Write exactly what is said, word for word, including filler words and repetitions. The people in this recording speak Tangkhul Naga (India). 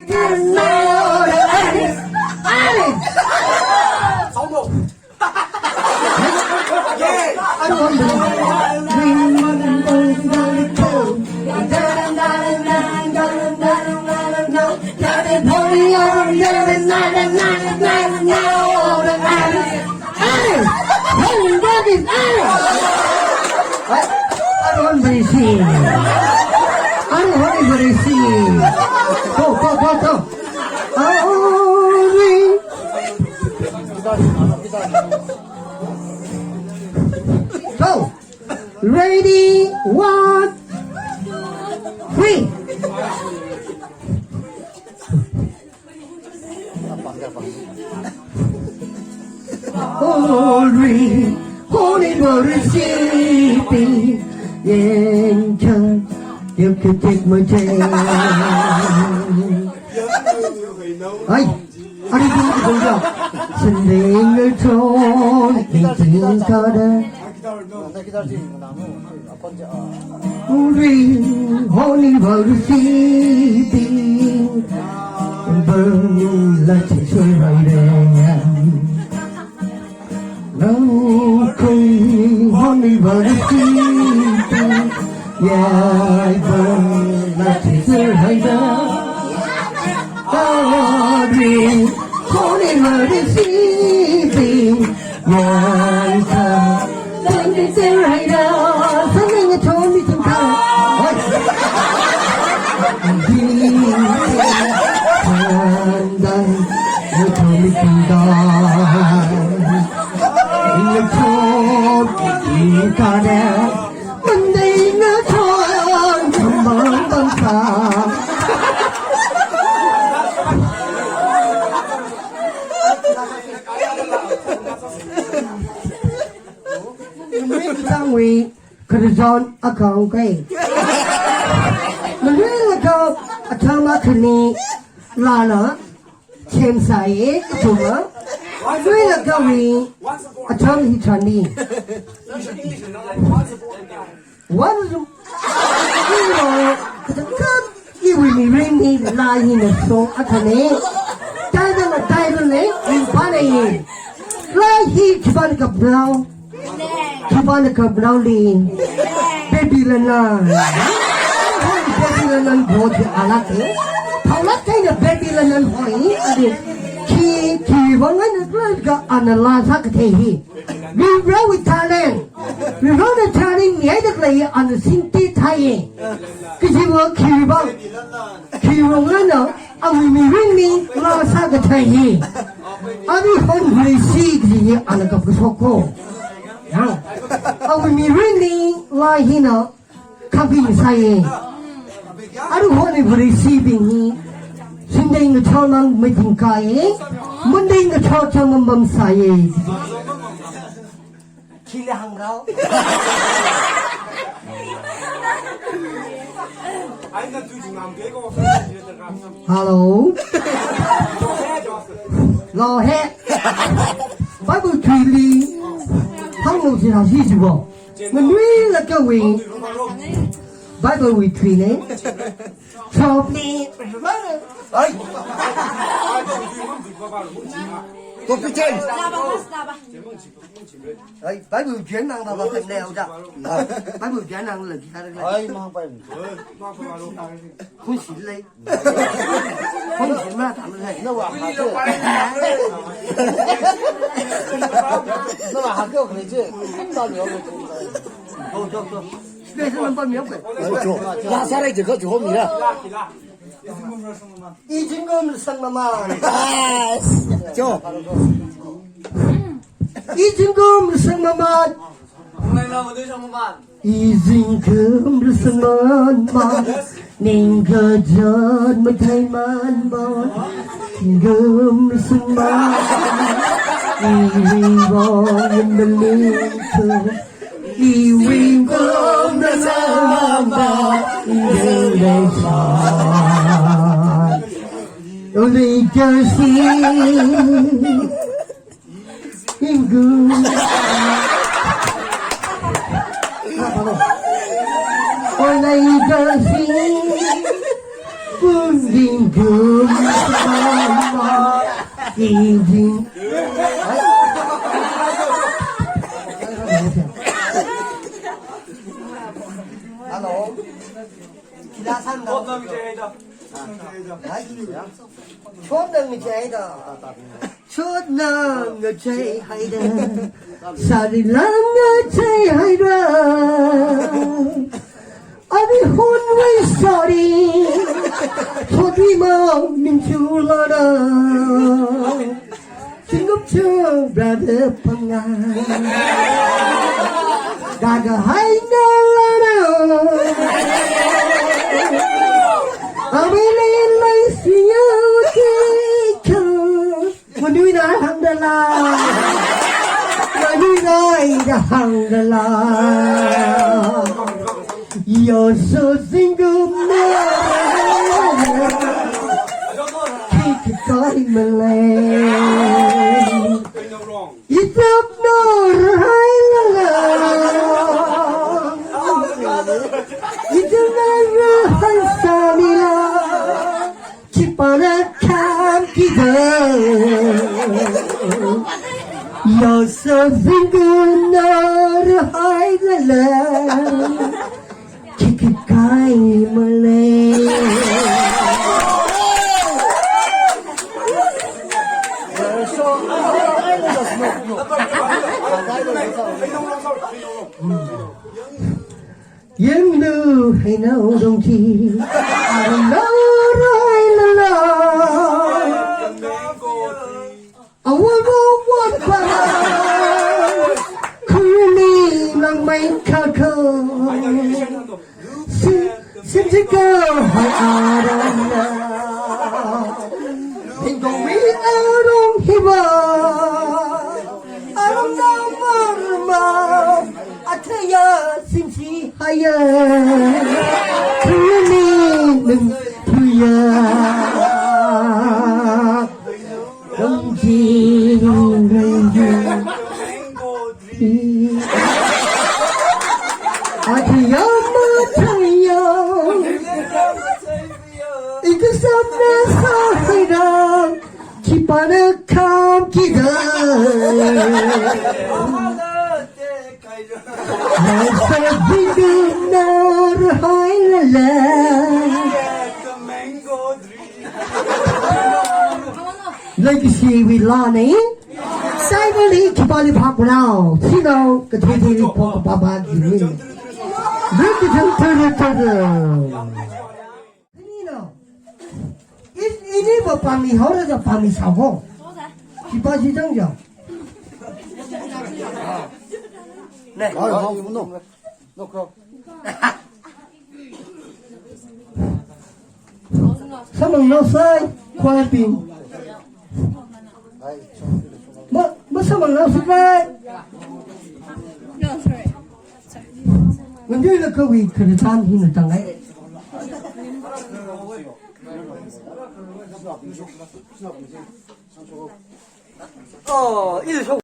Hey! Hey, what is that? I, I don't wanna see. I don't wanna see. Go, go, go, go. Go. Ready, one, three. Holy, holy, holy, sleeping angel, you can take my chain. Ai, ari pun pun ja. Sending ngeton, meeting kada. Holy, holy, holy, sleeping, burning light is right there. Holy, holy, holy, sleeping, yeah, burning light is right there. Holy, holy, holy, sleeping, yeah, burning light is right there. Sending ngeton, meeting kada. Oi. Sending ngeton, meeting kada. Ngeton, meeting kada. Monday ngeton, kambang bangsa. Nui kachangwui, kharzan akha kai. Manuilakha athang akhani laa la semsai, kachuma. Manuilakhawi athang hi chani. Once upon a time. Once upon a time. Iwui mirinli laa hina song athane. Taida na taida ne, in pane. Laa hi khipāna kapnao. Khipāna kapnaoli. Baby lana. Baby lana bro ji alake. Thaolāk kahaina baby lana hoi. Adi. Khi, khiwui vang eina kala ana laa sākathei hi. Varivarāwui talent. Varivarāna talent mihaida khalei ana singtithai. Kajiva khiwui vang. Khiwui vang eina awui mirinli laa sākathei hi. Aruihon Vareshi kaji hi ana kapkashok ko. Yang. Awui mirinli laa hina khapi sāye. Aruihon Vareshibing hi Sunday ngathor mang meeting kāye. Monday ngathor chang mambam sāye. Khili hāngrao. Hello. Lo he. Bible tuili hānglu jina si jibo. Manuilakhawi. Bible wui tuine. Chopni. Ai. Topic change. Ai, Bible jen nang ba ba ne uja. Bible jen nang le kita le. Ai, mang pai. Khun si le. Khun si ma tam le. Na wa ha ke. Na wa ha ke le je. Khun ba le. Go, go, go. Special number mi ko. Cho. Ya sa re je ko jo mi ra. I zingkum rasang maman. I zingkum rasang maman. Yes. Cho. I zingkum rasang maman. I zingkum rasang maman. Ningkachot matheiman man. Zingkum rasang maman. I zingkum rasang maman. Iwui kumna samamba iwui leishan. Only Jersey. Ingu. Only Jersey. Ding dum, ding ding. Hello. Kila san da. Chotna ngachaida. Chotna ngachaihaida. Sarilang ngachaihaida. Abi hunwui sari. Chotwui mang ningchulada. Chingum chu brother panga. Gaga hai ngalana. Amele lai siya kika. Manuina hangdala. Manuina ida hangdala. You're so single, man. Kiki kai malay. Itap no rai lala. Itap no rai samila. Chipana kam kida. You're so single, no rai lala. Kiki kai malay. Yanglu heinao dongki. Aralo rai lala. Awan awan para. Kuni langmai kako. Sim sim jiko hai arana. Hingkong mi arong hiwa. Arong na marma. Athaya simsi haya. Kuni nung tuya. Dongji. Athaya mathaya. Ikasam na sa haida. Chipana kam kida. Legacy wui laa nei. Saibali khipāli phāknao. Sino kathei theili phok pāpā jini. Rikithang thara thara. Ini, ini ba pami haora ja pami sao ho. Khipā chi jang ja. Ne. Ai, hao, no. No, ko. Samang no sai, kuan ping. Ma, ma samang no sai. No, sorry. Nganjui la kawui kharatan hina tangai. Oh, ila shok.